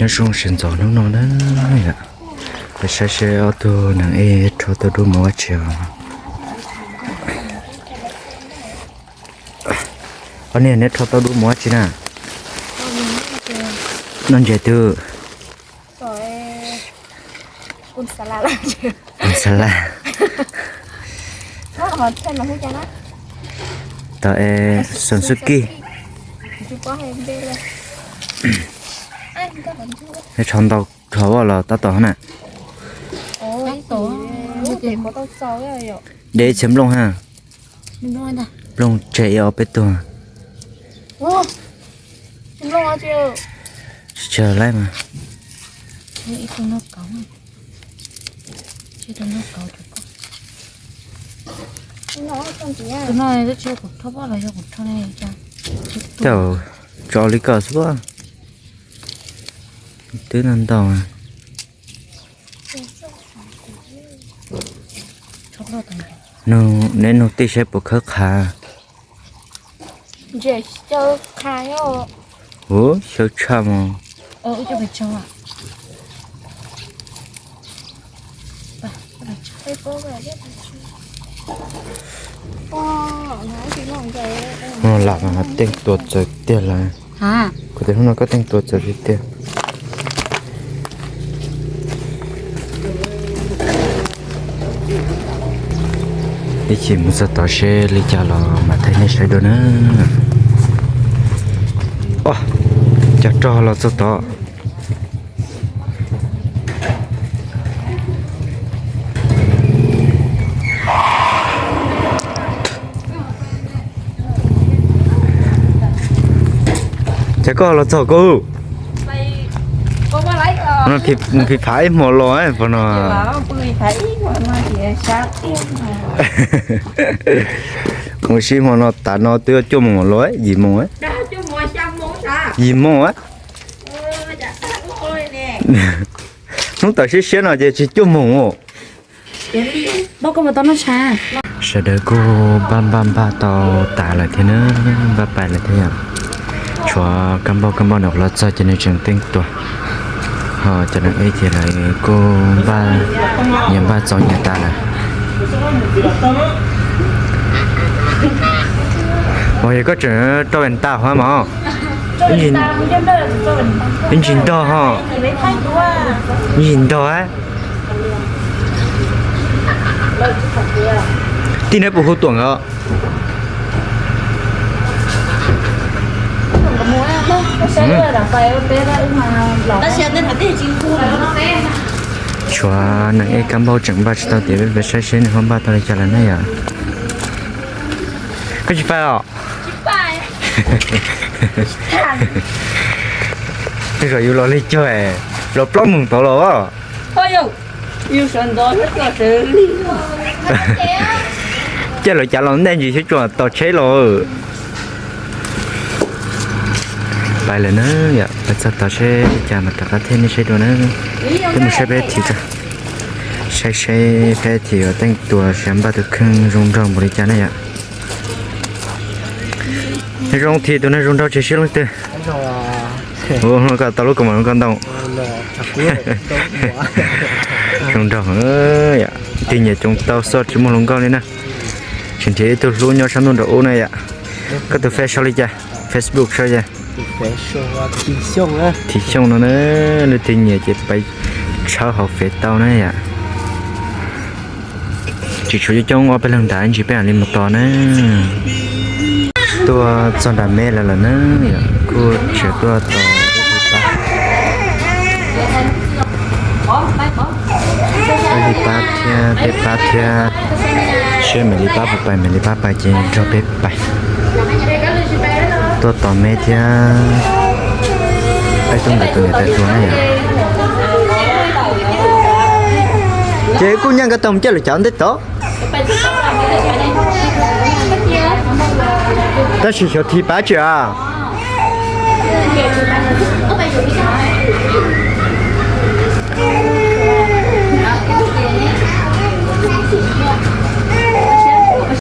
Nyob zoo sawv ntxov hnub no na, peb saib seb ob tug neeg ej rho tau dub mus ua tsi os. Ob niag neb rho tau dub mus ua tsi na? Noj ntses twg? Xalad. Tom es xoom xub kij. Neb rho ntau dhau los tab tom na. Dev txiav nplooj ha. Nplooj tseg ib ob peb tug. Tsis tseg laib mas. Coj tso li koj xwb. Twb ntau ntau. Neb nug tij saib puas khawb qhav. Ua xyaw tshaj mog. Lam mas teej tua txawv tiag lawm. Kuv tias hnub no koj teej tua txawv tiag tiag. Ib chim mus txog tod seb li cas los mam thaij nej saib dua na. Cov rog los txog tod. Ces koj los txog koj. Phim phav ib hmo los puas no. Mus sib hmo no tas no twb cuaj moos los, yim moos. Yim moos. Hnub tawm siab siab no ces tsis cuaj moos. Sawv daws kuj npaj npaj npaj tau tas lawm thiab na, npaj pais lawm thiab yom. Tshuav kab npauj, kab npauj nws los txog ces nws tseem teej tua. Ho cov neeg ej ces lawv kuj npaj, nyias npaj txaus nyias tas lawm. Os, yog koj tseem rau ventana hov mog. Ib ntsis ntog ho. Ib ntsis ntog a. Tij neb puas hu tuam nkawd? Tshuav neeg ej kab npauj tseem npaj tsis tau tias peb saib seb nws ho npaj tau li cas lawm na yom. Koj tsis pais os? Tej zaum yus los lig cuag los plaub moos tod los. Caij lawv cav los ntej ntsis xyov tsuas tos tsheb los. Pais lawm na yom, pais txog tod seb li cas mas rov qab thaij nej saib dua na. Peb mus saib peb thiv, saib seb peb thiv yuav teej tua seb npaj tus kheej zoo nraug npaum li cas na yom. Zoo thiv tus neeg zoo nraug tsis sib leej twg. Ua no kom tau lub kaus mom zoo nkauj ntau. Zoo nraug, tig nyiam coob tau xwb tsis muaj hluas nkauj li na. Tseem nrhiav ib tug hlub nyob sab ntuj nram ub na yom. Koj tus Face sau li cas? Facebook sau li cas? Thiv Xyooj no na, leej twg nyiam ces pab tshawb hauv Face tau na yom. Tsis tshuav coob coob, ob peb leeg nrad ntsis peb mam li mus tos na. Tuaj txog nram me lawm lawm na, kuj tseem tuaj tos pab, pab li pab thiab peb pab thiab. Seb me li pab puas pais, me li pab pais ces nrog peb pais. Tuaj tos me thiab peb tuaj nkawd tus niam tais hluas na yom. Ces kuj nyiam nkawd tau mus caij lawv cav ntej tod. Tab sis xyov thiv pab tsi as.